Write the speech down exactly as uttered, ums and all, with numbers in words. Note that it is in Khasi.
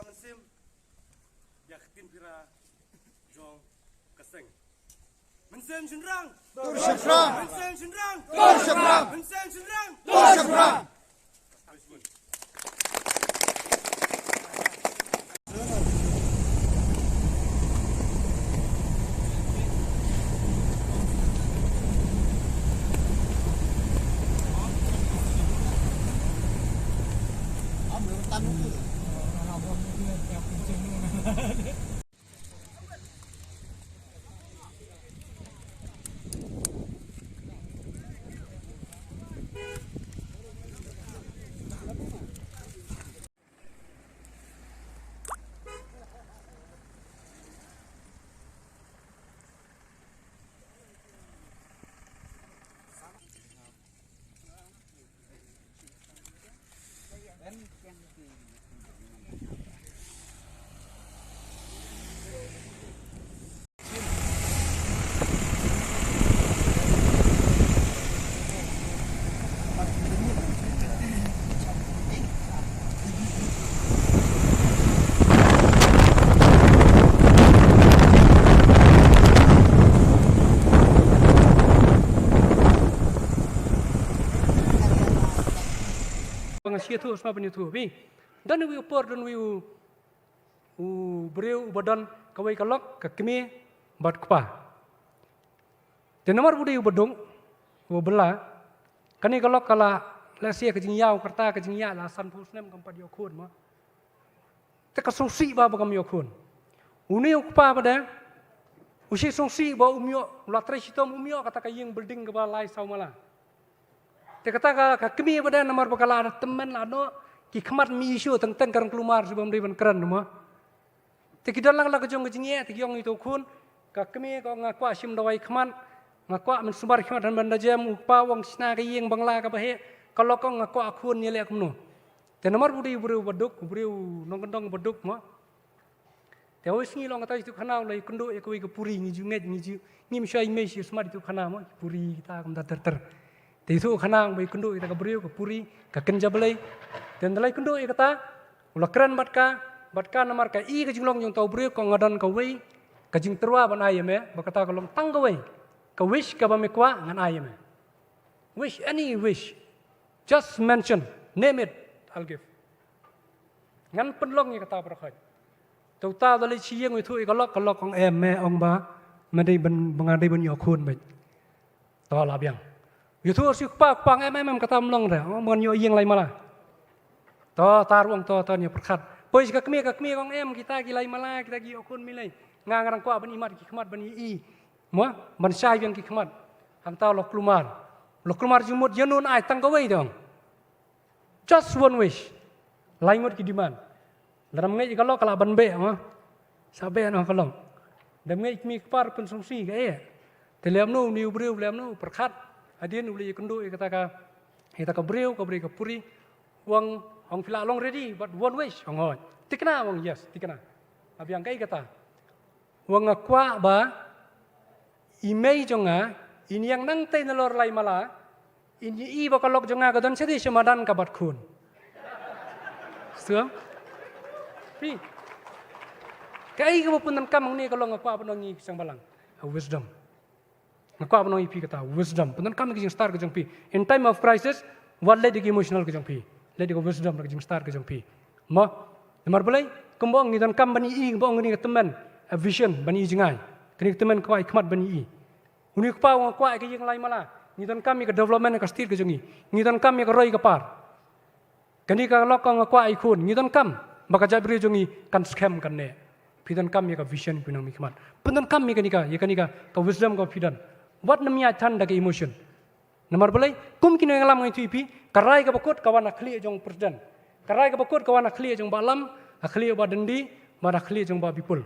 Mynsiem ïa ka ktien pira jong ka seng. Mynsiem shynrang. Tur shynrang. Mynsiem shynrang. Tur shynrang. Mynsiem shynrang. Tur shynrang. Nga sngewthuh shuwa ban ïathuh phi. Don uwei u por, don uwei u, u briew uba don kawei ka lok, ka kmie bad kpa. Te namar u dei uba duk, uba bylla, kane ka lok ka la lehse ka jingïaw, kata ka jingïaid la sanphew snem kam pat ïoh khun mo. Te ka sngewsih ba, ba kam ïoh khun. Une u kpa pat de u shu sngewsih ba um ïoh, u la trei shitom um ïoh kata ka ïing building kaba lai saw mala. Te kata ka, ka kmie pat de namar ba ka la da tymmen la noh, ki khmat mih shuh, teng teng ka rung kulmar shuh bym dei ban kren mo. Te ki don lang la ka jong ka jingeh, te ki ong ïa uto u khun, ka kmie ka ong nga kwah shim dawai khmat, nga kwah mynsumar khmat, hynrei ban da jem u kpa u ong shna ka ïing bangla kaba heh, ka lok ka ong nga kwah khun, ïaleh kumno. Te namar u dei u briew uba duk, u briew nongkyndong uba duk mo. Te hawei sngi la ong kata, sha itu khana u la ïakynduh ïa kawei ka puri, ngi ju ngeit, ngi ju, ngim shym shai mei shismat itu khana mo, puri kita kumta ter ter. Te itu khana u ba ïakynduh ïa kata ka briew, ka puri, ka kynja blei. Te ynda la ïakynduh ïa kata, u la kren bad ka, bad ka namar ka i ka jinglong jong uta u briew, ka ong nga don kawei ka jingtyrwa ban ai ïa me, bad kata ka long tang kawei ka wish kaba me kwah ngan ai ïa me. Wish, any wish. Just mention, name it, I'll give. Ngan pynlong ïa kata baroh khoit. Te uta u da leit sha ïing u ïathuh ïa ka lok, ka lok ka ong em, me ong ba me dei ban, ba nga dei ban ïoh khun beit. To la biang. U ïathuh sha u kpa, kpa ong em, em, em, kata ym long re. Ong ban ïoh ïing lai mala. To, ta ruh ong to, to ngan ïa pyrkhat. Poi sha ka kmie, ka kmie ka ong em, kita ki lai mala, kita ki ïoh khun mih lei. Nga, nga dang kwah ban imat ki khmat ban ïohi. Mo, ban shai biang ki khmat. Hangta u la kulmar. U la kulmar jingmut, ïano un ai, tang kawei te ong. Just one wish. Lai ngut ki demand. Lada ym ngeit ïa ka lok ka lah ban beh mo. Sa beh noh ka lok. Da ym ngeit kmie kpa ruh pynsngewsih ka eh. Te lem noh une u briew, lem noh pyrkhat. Hadien u la ïakynduh ïa kata ka, ïa kata ka briew, ka briew ka puri. U ong, ong phi lah long ready bad one wish, ong hooid. Thikna, ong yes, thikna. Abiang kaei kata. U ong nga kwah ba i mei jong nga in ïeng nangtei nalor lai mala, in ïohi ba ka lok jong nga ka don shaei sha madan ka bat khun. Sngewthuh? Phi. Kaei kaba pyndonkam hangne ka long, nga kwah ban ong ïa ki seng balang. A wisdom. Nga kwah ban ong ïa phi kata, wisdom. Pyndonkam ïa ka jingstad ka jong phi. In time of crisis, wat leit da ka emotional ka jong phi. Leit da ka wisdom, da ka jingstad ka jong phi. Mo, namar balei, kumba ong ngi donkam ban ïohi, kumba ong kane ka tymmen, a vision, ban ïohi jngai. Kane ka tymmen kwah ïa khmat ban ïohi. Une u kpa u ong nga kwah ïa ka ïing lai mala. Ngi donkam ïa ka development ka state ka jong ngi. Ngi donkam ïa ka roi ka par. Kane ka lok ka ong nga kwah ïa khun, ngi donkam ba ka jaitbynriew jong ngi kan skhem kan neh. Phi donkam ïa ka vision, phi nongmihkhmat. Pyndonkam ïa kane ka, ïa kane ka, ka wisdom kaba phi don. Wat nym ïaid than da ka emotion. Namar balei, kum ki nongïalam ngi ïathuh ïa phi, ka rai kaba kut ka wan ha khlieh jong u president. Ka rai kaba kut ka wan ha khlieh jong u bah lam, ha khlieh u bah Dundee, bad ha khlieh jong u bah Bipul.